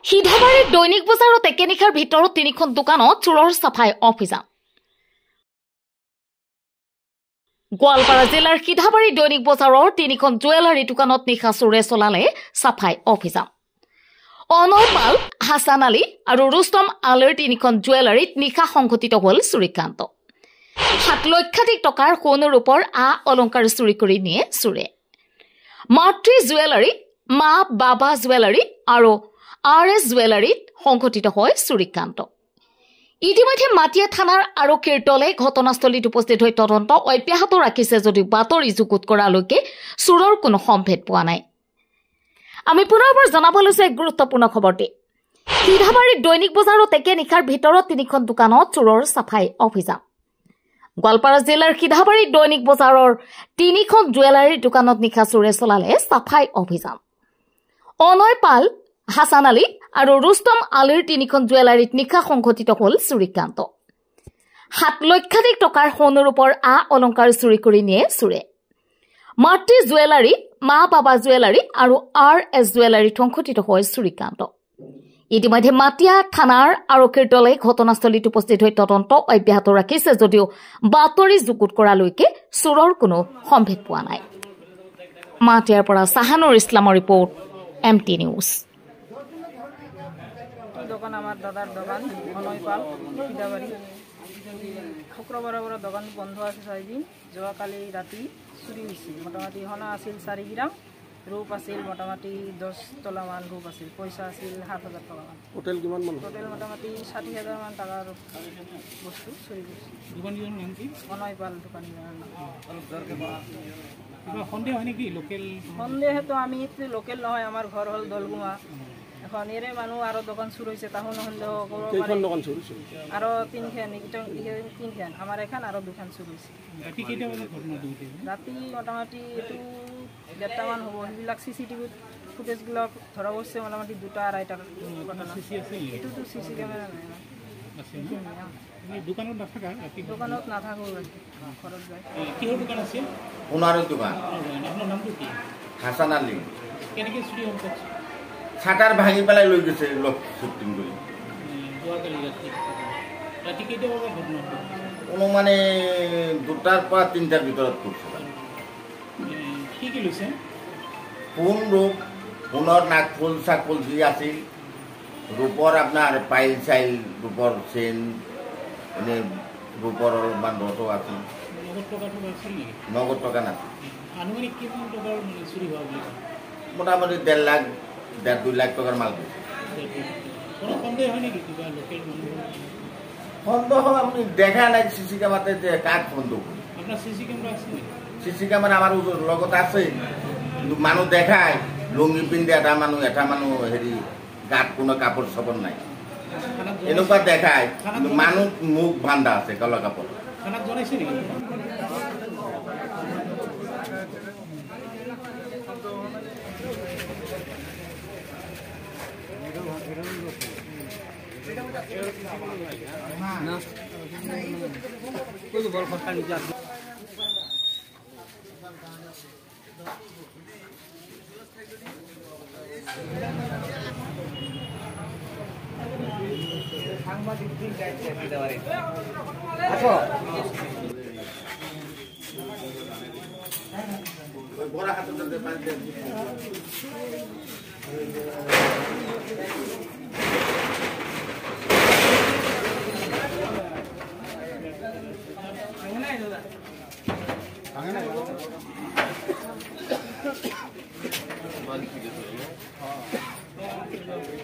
সিধাবাৰীৰ দৈনিক বজাৰত একেনিশাৰ ভিতৰত তিনিখন দোকানত চোৰৰ চাফাই অভিযান। গোৱালপাৰা জিলাৰ সিধাবাৰী দৈনিক বজাৰৰ তিনিখন জুৱেলাৰী দোকানত নিশা চোৰে চলালে চাফাই অভিযান। অনয় পাল, হাছান আলী আৰু ৰুস্তম আলীৰ তিনিখন জুৱেলাৰীত নিশা সংঘটিত হ'ল চুৰিকাণ্ড। 7 লক্ষাধিক টকাৰ সোণ ৰূপৰ আ অলংকাৰ চুৰি কৰি নিয়ে চোৰে। মাতৃ জুৱেলাৰী, মা বাবা জুৱেলাৰী আৰু আৰ এছ জুৱেলাৰীত সংঘটিত হয় চুৰিকাণ্ড। ইতিমধ্যে মাটিয়া থানাৰ আৰক্ষীৰ দলে ঘটনাস্থলীত উপস্থিত হৈ তদন্ত অব্যাহত ৰাখিছে যদিও বাতৰি যুগুত কৰালৈকে চোৰৰ কোনো সম্ভেদ পোৱা নাই। আমি পুনৰবাৰ জনাব লৈছো এক গুৰুত্বপূৰ্ণ খবৰটি। সিধাবাৰীৰ দৈনিক বজাৰত একে নিশাৰ ভিতৰত তিনিখন দোকানত চোৰৰ চাফাই অভিযান। গোৱালপাৰা জিলাৰ সিধাবাৰী দৈনিক বজাৰৰ তিনিখন জুৱেলাৰীৰ দোকানত নিশা চোৰে চলালে চাফাই অভিযান। অনয় পাল, হাছান আলী আৰু ৰুস্তম আলীৰ তিনিখন জুৱেলাৰীত নিশা সংঘটিত হ'ল চুৰিকাণ্ড। 7 লক্ষাধিক টকাৰ সোণ ৰূপৰ আ অলংকাৰ চুৰি কৰি নিয়ে চোৰে। মাতৃ জুৱেলাৰী, মা বাবা জুৱেলাৰী আৰু আৰ এছ জুৱেলাৰীত সংঘটিত হয় চুৰিকাণ্ড। ইতিমধ্যে মাটিয়া থানাৰ আৰক্ষীৰ দলে ঘটনাস্থলীত উপস্থিত হৈ তদন্ত অব্যাহত ৰাখিছে যদিও বাতৰি যুগুত কৰালৈকে চোৰৰ কোনো সম্ভেদ পোৱা নাই। মাটিয়াৰ পৰা চাহানুৰ ইছলামৰ ৰিপৰ্ট, এম টি নিউজ। দোকান আমাৰ দাদাৰ দোকান, অনয় পাল, সিধাবাৰী। শুক্ৰবাৰৰ পৰা দোকান বন্ধ আছে 6 দিন। যোৱাকালি ৰাতি চুৰি হৈছে। মোটামুটি সোণা আছিল 4 গ্ৰাম, ৰূপ আছিল মোটামুটি 10 তোলামান ৰূপ আছিল, পইচা আছিল 7,000 টকামান। টোটেল কিমান মান? টোটেল মোটামুটি 60,000 মান টকাৰ বস্তু চুৰি কৰিছে। দোকানীজনৰ নাম কি? অনয় পাল দোকানীজনৰ নাম। কিবা সন্দেহ হয় নেকি লোকেল? সন্দেহটো আমি লোকেল নহয়, আমাৰ ঘৰ হ'ল দলগুমা। এখন এৰে মানুহ আৰু দোকান চুৰ হৈছে, তাহোন সন্দেহ কৰিব কেইখন পাৰে। দোকান চুৰ হৈছে? আৰু তিনখন, তিনখন আমাৰ এখন আৰু দুখন চুৰ হৈছে। ৰাতি কেইটা বজাত ঘটনাটো ঘটিছে? ৰাতি মোটামুটি এইটো 1:30মান হ'ব। সেইবিলাক চি চি টিভিত ফুটেজবিলাক ধৰা পৰিছে মোটামুটি 2টা 2:30টাৰ ঘটনা। চি চি আছে নেকি? এইটোতো চি চি কেমেৰা নাই আমাৰ। আছে ন? তুমি দোকানত নাথাকা ৰাতি? দোকানত নাথাকোঁ, ৰাতি ঘৰত যায়। কিহৰ দোকান আছিল? সোণাৰৰ দোকান। আপোনাৰ নামটো কি? হাছান আলী। কেনেকৈ চুৰি হ'ল কওকচোন। চাটাৰ ভাঙি পেলাই লৈ গৈছে লক শ্বুটিং কৰি। যোৱাকালি ৰাতি, ৰাতি কেইটা বজাত ঘটনাটো ঘটিছে? অনুমানে 2টাৰ পৰা 3টাৰ ভিতৰত কৰিছে। কি কি লৈছে? সোণ ৰূপ, সোণৰ নাকফুল চাকফুল যি আছিল, ৰূপৰ আপোনাৰ পাইল চাইল, ৰূপৰ চেইন, এনে ৰূপৰ অলপমান ৰথো আছিল। নগদ টকা থকা আছিল নেকি? নগদ টকা নাছিল। আনুমানিক কিমান টকাৰ মানে চুৰি হোৱা বুলি কয়? মোটামুটি 1.5 লাখ, 1.5-2 লাখ টকাৰ মাল গৈছে। কোনো সন্দেহ হয় নেকি কিবা লোকেল মানুহ? সন্দেহ আপুনি দেখা নাই চি চি কেমেৰাতে যে কাক সন্দেহ কৰিম। আপোনাৰ চি চি কেমেৰা আছে নেকি? চি চি কেমেৰা আমাৰ লগত আছে, কিন্তু মানুহ দেখায় লুঙি পিন্ধে এটা মানুহ, এটা মানুহ হেৰি গাত কোনো কাপোৰ চাপোৰ নাই, থানাত এনেকুৱা দেখায়, কিন্তু মানুহ মুখ বান্ধা আছে কলা কাপোৰ। থানাত জনাইছে নেকি? বড় হাতে পানি।